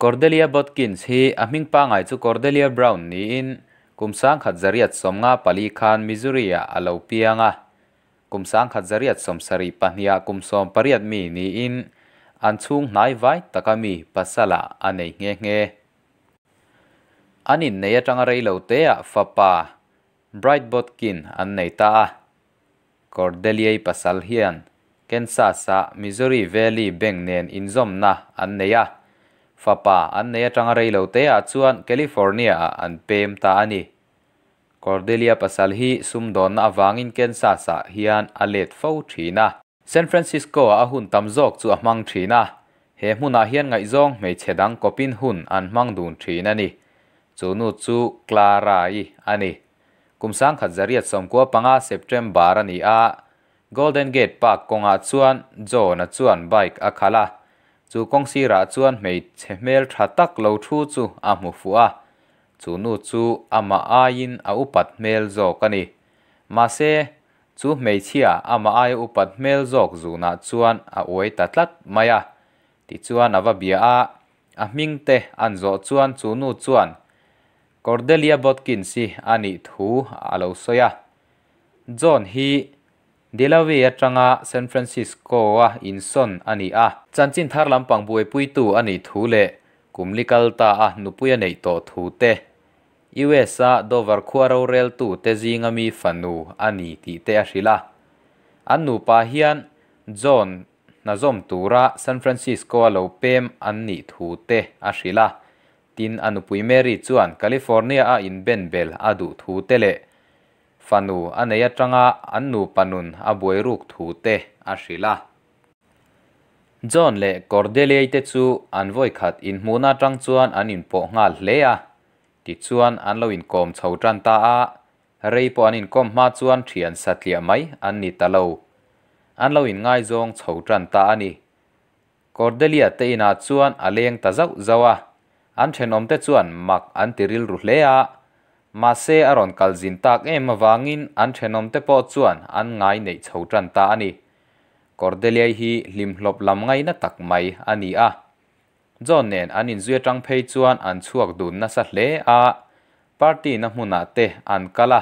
Cordelia Botkins hi a hming pangai chu Cordelia Brown niin kum 1954 khan Missouri-ah a lo piang a. Kum 1972-ah kum 18 mi niin an chhung hnai vai taka mi pasala a nei nghe nghe. An innei atanga rei lo teah fapa Bright Botkin an nei ta a. Cordeliai pasal hian Kansas-a Missouri Valley Bank nen inzawmna an nei a. Fapa an nei atanga rei lo teah chuan California-ah an pem ta a ni. Cordelia pasal hi sumdawnna avangin Kansas-ah hian a let fo thin a. San Francisco-ah a hun tam zawk chu a hmang thin a, he hmunah hian ngaihzawng hmeichhe dang kawpin hun an hmang dun thin a ni. Chu nu chu Clara-i a ni. Kum 1995 September a ni a, Golden Gate Park kawngah chuan John-a chuan bike a khalh a, chu kawng sirah chuan hmeichhe hmel tha tak lo thu chu a hmu fuh a, chu nu chu amah aiin a upat hmel zawk a ni. Mahse, chu hmeichhia amah aia upat hmel zawk zunah chuan a uai ta tlat mai a. Tichuan a va bia a, a hming te an zawh chuan chu nu chuan Cordelia Botkins-i a nih thu a lo sawi a. John hi Delaware atanga San Francisco-a insawn a ni a. Chanchin thar lampang buaipuitu a nih thu leh kum li kal ta a nupui a neih tawh thu te, US-a Dover khua roreltu te zinga mi fanu a ni tih te a hrilh a. An nupa hian John hna zawm tura San Francisco-a lo pem an nih thu te a hrilh a. Tin, a nupui Mary chuan California-a inbenbel a duh thu te leh fanu a nei atanga an nupa nun a buai ruk thu te a hrilh a. John leh Cordeliai te chu an vawikhat inhmuhna atang chuan an inpawh nghal hle a, tichuan an lo inkawm chho tan ta a, rei pawh an inkawm hma chuan thian satliah mai an ni ta lo. An lo inngaizawng chho tan ta a ni. Cordelia te inah chuan a leng ta zauh zauh a, an thenawmte chuan mak an ti rilru hle a, mahse a rawn kal zin tak em avangin an thenawmte pawh chuan an ngai neih chho tan ta a ni. Cordelia hi hlimhlawp lam ngaina tak mai a ni a. John nen an inzui atang phei chuan an chhuak dun nasa hle a, party na hmunah te an kal a.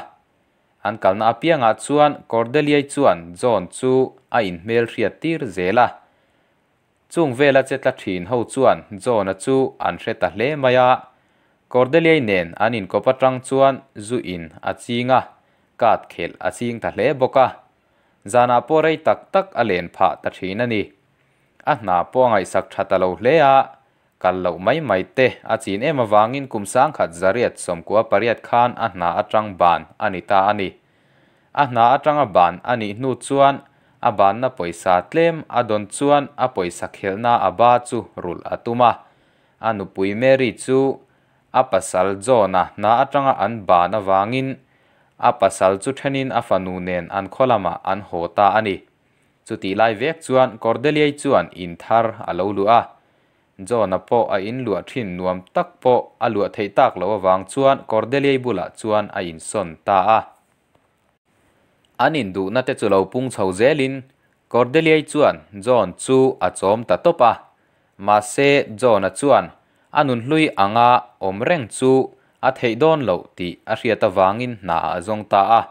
An kalna apiangah chuan Cordelia chuan John chu a inhmel hriat tir zel a. Chung vela che tla thin ho chuan John-a chu an hre ta hle mai a. Cordelia nen an inkawp atang chuan zu in a ching a, card khelh a ching ta hle bawk a. Zanah pawh rei tak tak a len phah ta thin a ni. A hna pawh a ngaihsak tha ta lo hle a, Kal loh mai mai te a chin em avangin kum 1998 khan a hna atang ban a ni ta a ni. A hna atanga ban a nih hnu chuan a banna pawisa tlem a dawn chuan a pawisa khelhna a ba chu rulh a tum a. A nupui Mary chu a pasal John-a hna atanga an ban avangin a pasal chu thenin a fanu nen an khaw lamah an haw ta a ni. Chutih lai vek chuan Cordeliai chuan in thar a lo luh a. John-a pawh a in luah thin nuam tak pawh a luah theih tak loh avang chuan Cordeliai bulah chuan a insawn ta a. An induhna te chu lo pung chho zelin Cordeliai chuan John chu a chawm ta tawp a. Mahse John-a chuan a nunhlui anga awm reng chu a theih dawn loh tih a hriat avangin hna a zawng ta a.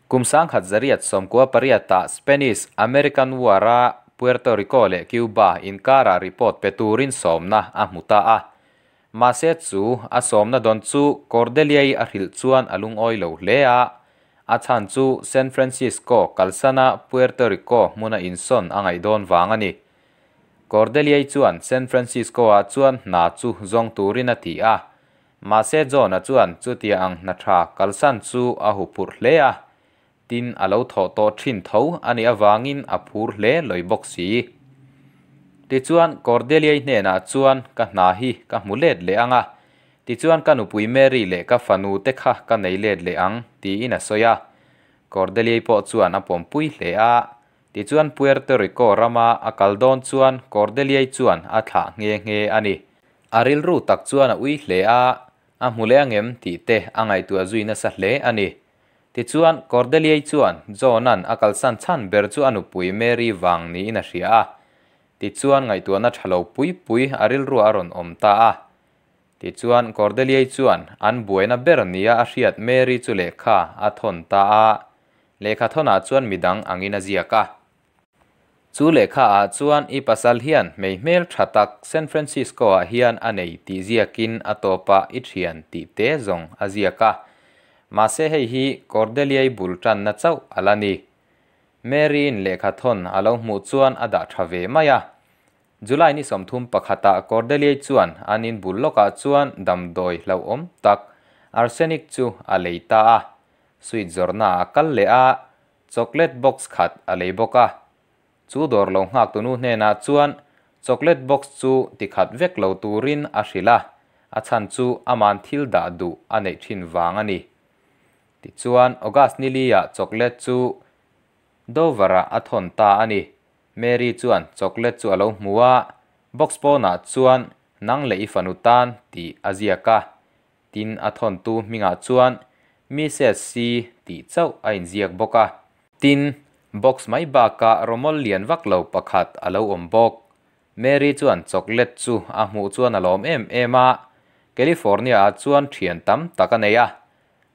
Kum 1998-ah Spanish American War-a Puerto Rico leh Cuba inkarah report pe turin sawmna a hmu ta a. Mahse chu a sawmna dawn chu Cordeliai a hrilh chuan a lungawi lo hle a, a chhan chu San Francisco kalsana Puerto Rico hmuna insawn a ngaih dawn vang a ni. Cordeliai chuan San Francisco-ah chuan hna chu zawng turin a ti a. Mahse John-a chuan chutia ang hna tha kalsan chu a hu phurh hle a, tin a lo thawh tawh thin tho a nih avangin a phur hle lawi bawk si. Tichuan Cordeliai hnenah chuan ka hna hi ka hmu let leh ang a, tichuan ka nupui Mary leh ka fanu te kha ka nei let leh ang tiin a sawi a. Cordeliai pawh chuan a pawmpui hle a, tichuan Puerto Rico rama a kal dawn chuan Cordeliai chuan a thlah nghe nghe a ni. A rilru tak chuan a ui hle a, a hmu leh angem tih te a ngaihtuah zui nasa hle a ni. Tichuan, Cordeliai chuan John-a'n a kalsan chhan ber chu a nupui Mary vang niin a hria a. Tichuan ngaihtuahna tha lo pui pui a rilruah a rawn awm ta a. Tichuan Cordelia-i chuan an buaina ber nia a hriat Mary chu lehkha a thawn ta a. Lehkha thawnah chuan midang angin a ziak a. Chu lehkha ah chuan i pasal hian hmei hmel tha tak San Francisco ah hian a nei tih ziakin a tawpah i thian tih te zawng a ziak a. Mahse hei hi Cordelia-i bul tanna chauh a la ni. Mary-in lehkha thawn a lo hmuh chuan a dah tha ve mai a. July ni 31 ah Cordelia-i chuan an in bul lawkah chuan damdawi hlauhawm tak arsenic chu a lei ta a. Sweet zawrhna ah a kal leh a. Chocolate box khat a lei bawk a. Chu dawr lo nghak tunu hnenah chuan chocolate box chu ti khat vek lo turin a hrilh a, a chhan chu aman thil dah duh a neih thin vang a ni. Tichuan, August ni li ah chocolate chu Dover-ah a thawn ta a ni. Mary chuan chocolate chu a lo hmu a, box pawnah chuan nang leh i fanu tan tih a ziak a. Tin, a thawntu hmingah chuan Mrs. C tih chauh a inziak bawk a. Tin, box mai bakah rawmawl lian vak lo pakhat a lo awm bawk. Mary chuan chocolate chu a hmuh chuan a lawm em em a, California-ah chuan thian tam tak a nei a.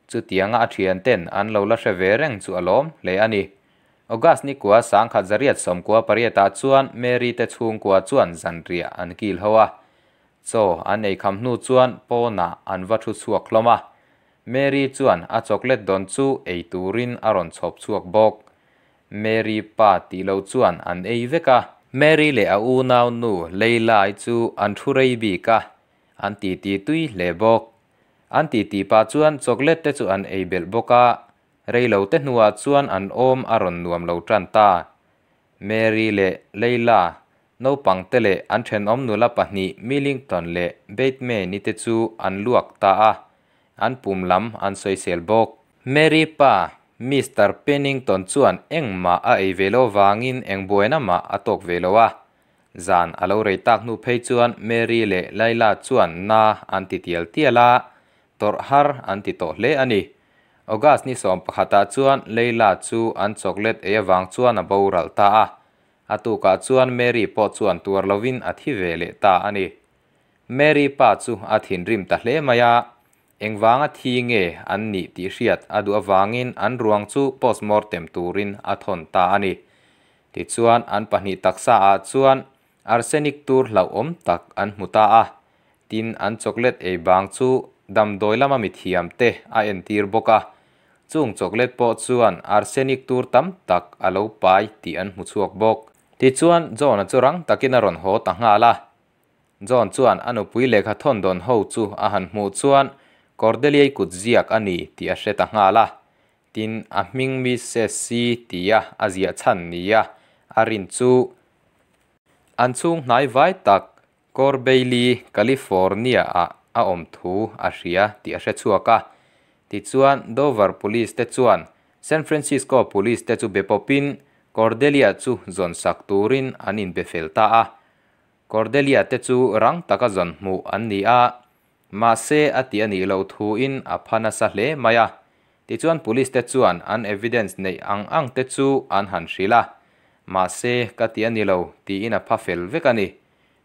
Chutianga a thianten an lo la hre ve reng chu a lawm hle a ni. August ni kua 1998 ah chuan Mary te chhungkua chuan zanriah an kil ho a. Chaw an ei kham hnu chuan pawnah an va thu chhuak hlawm a. Mary chuan a chocolate dawn chu ei turin a rawn chhawp chhuak bawk. Mary pa tih lo chuan an ei vek a. Mary leh a unau nu Leila-i chu an thu rei bik a, an titi tui hle bawk. An titi pah chuan chocolate te chu an ei belh bawk a, rei lo te hnuah chuan an awm a rawn nuam lo tan ta. Mary leh Leila Naupangte leh an thenawm nula pahnih Millington leh Bateman-i te chu an luak ta a, an pum lam an sawisel bawk. Mary pa, Mister Pennington chuan engmah a ei ve lo vangin eng buaina mah a tawk ve lo a. Zan a lo rei tak hnu phei chuan Mary leh Laila chuan na an ti tial tial a, tawrh har an ti tawh hle a ni. August ni 11 ah chuan Laila chu an chocolate ei avang chuan a boral ta a. A tukah chuan Mary pawh chuan tuar lovin a thi ve leh ta a ni. Mary pa chu a thinrim ta hle mai a, engvanga thi nge an nih tih hriat a duh avangin an ruang chu postmortem turin a thawn ta a ni. Tichuan an pahnih taksa ah chuan arsenic tur hlauhawm tak an hmu ta a, tin an chocolate ei bang chu damdawi lama mithiam te a entir bawk a. Chung chocolate pawh chuan arsenic tur tam tak a lo pai tih an hmu chhuak bawk. Tichuan, John-a chu rang takin a rawn haw ta nghal a. John chuan a nupui lehkha thawn dawn ho chu a han hmuh chuan Cordelia-i kut ziak a ni tih a hre ta nghal a. Tin, a hming Mrs. C tia a ziah chhan nia a rin chu an chhung hnai vai tak Corbeili, California-ah a awm thu a hria tih a hre chhuak a. Tichuan, Dover Police te chuan San Francisco Police te chu be pawpin Cordelia chu zawn sak turin an inbe fel ta a. Cordelia te chu rang taka zawn hmuh an ni a, mahse a ti a nih loh thuin a pha nasa hle mai a. Tichuan Police te chuan an evidence neih ang ang te chu an han hrilh a, mahse ka ti a ni lo tiin a pha fel vek a ni.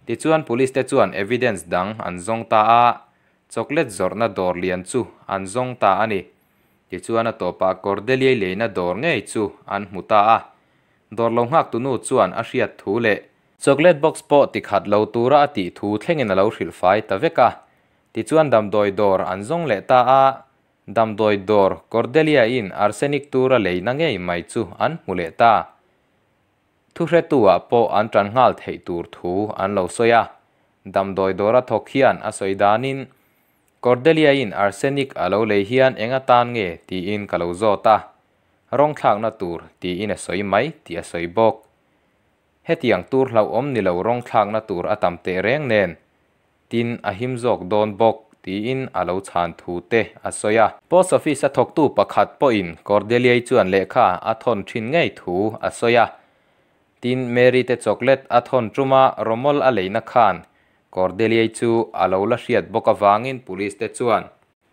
Tichuan Police te chuan evidence dang an zawng ta a, chocolate zawrhna dawr lian chu an zawng ta a ni. Tichuan a tawpah Cordelia leina dawr ngei chu an hmu ta a. Dawr lo nghak tunu chuan a hriat thu leh chocolate box pawh ti khat lo tura a tih thu thlengin a lo hrilh fai ta vek a. Tichuan damdawi dawr an zawng leh ta a, damdawi dawr Cordelia in arsenic tura leina ngei mai chu an hmu leh ta. Thuhretu-ah pawh an tan nghal theih tur thu an lo sawi a. Damdawi dawra thawk hian a sawi danin, Cordelia-in arsenic a lo lei hian eng atan nge tiin ka lo zawt a, rawng thlakna tur tiin a sawi mai tih a sawi bawk. Hetiang tur hlauhawm ni lo rawng thlakna tur a tam teh reng nen, Tin, a him zawk dawn bawk, tiin a lo chhan thu te a sawi a. Post Office a thawktu pakhat pawhin Cordelia-i chuan lehkha a thawn thin ngei thu a sawi a. Tin, Mary te chocolate a thawn tuma rawmawl a leina khan Cordelia-i chu a lo la hriat bawk avangin Police te chuan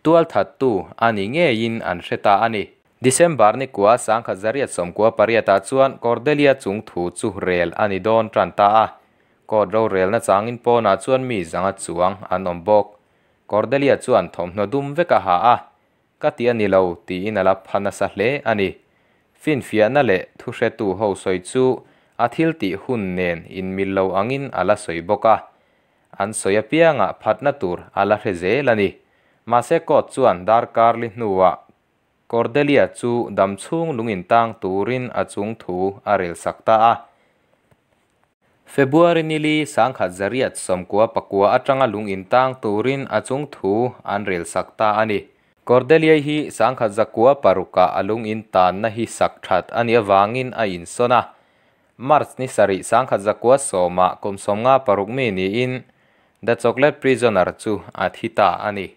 tualthattu a ni ngeiin an hre ta a ni. December ni kua 1998 ah chuan Cordelia chung thu chu rel a ni dawn tan ta a. Court rorelna changin pawnah chuan mi 500 chuang an awm bawk. Cordelia chuan thawmhnaw dum vek a ha a, Ka ti a ni lo, tiin a la pha nasa hle a ni. Finfiahna leh thuhretu ho sawi chu a thil tih hun nen inmil lo angin a la sawi bawk a. An sawi apiangah phatna tur a la hre zel a ni. Mahse court chuan darkar li hnuah Cordelia chu damchhung lungin tang turin a chung thu a relsak ta a. February nili 1999 atanga lung in tang turin a chung thu an relsak ta a ni. Cordelia hi 1906-ah a lung in tanna hi sak that a nih avangin a insawn a. March ni 7 1910-ah kum 56 mi niin The Chocolate Prisoner chu a thi ta a ni.